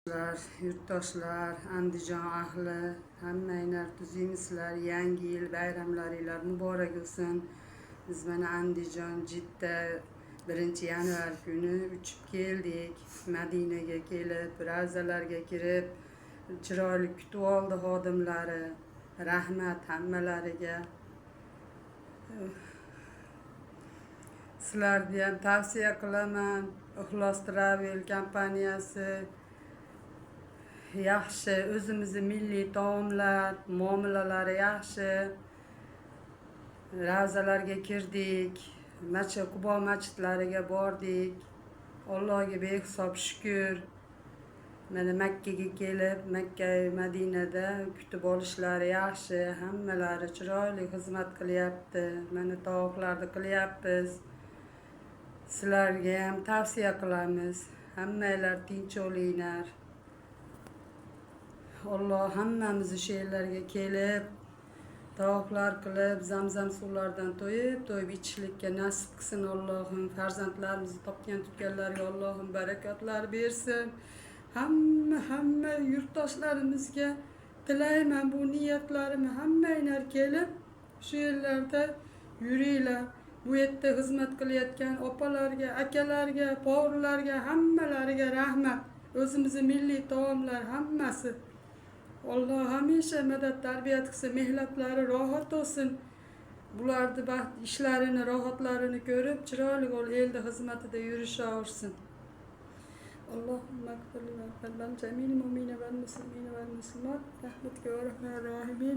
Yurtdoshlar, Andijon ahli, hammanglar tuzukmisizlar? Yangi yil bayramlaringlar muborak bo'lsin. Biz mana Andijon, Jidda 1-yanvar kuni uchib keldik. Madinaga kelib, ravzalarga kirib, chiroyli kutib oldi xodimlari. Rahmat hammalariga. Sizlarga ham tavsiya qilaman. Ixlos Travel kompaniyasi yaxshi, o'zimizni milliy taomlar, muomalalari yaxshi. Ravzalarga kirdik, Qubo masjidlariga bordik. Allohga behisob shukur. Mana Makkaga kelib, Makka Madinada kutib olishlari yaxshi, hammalari chiroyli xizmat qilyapti. Mana tavoflarni qilyapmiz. Sizlarga ham tavsiya qilamiz. Hammanglar tinch olinglar. Alloh hammamizni shu yerlarga kelib, tavoflar qilib, zamzam suvlaridan to'yib, to'yib ichishlikka nasib qilsin Allohim. Farzandlarimizni topgan tutganlarga Allohim barakatlar bersin. Hamma yurtdoshlarimizga tilayman bu niyatlarimni. Hammanglar kelib shu yerlarda yuringlar. Bu yerda xizmat qilayotgan opalarga, akalarga, povurlarga, hammalariga rahmat. O'zimizni milliy taomlar hammasi. Alloh hamisha madad tarbiyat qilsin, mehnatlari rohat olsin. Bularni baxt ishlarini, rohatlarini ko'rib, chiroyli bo'lib elni xizmatida yurishaversin. Allohumma ighfir lana jami'il mu'minina wal muslimina wal muslimat. Rahmatika ya arhamar rohimin.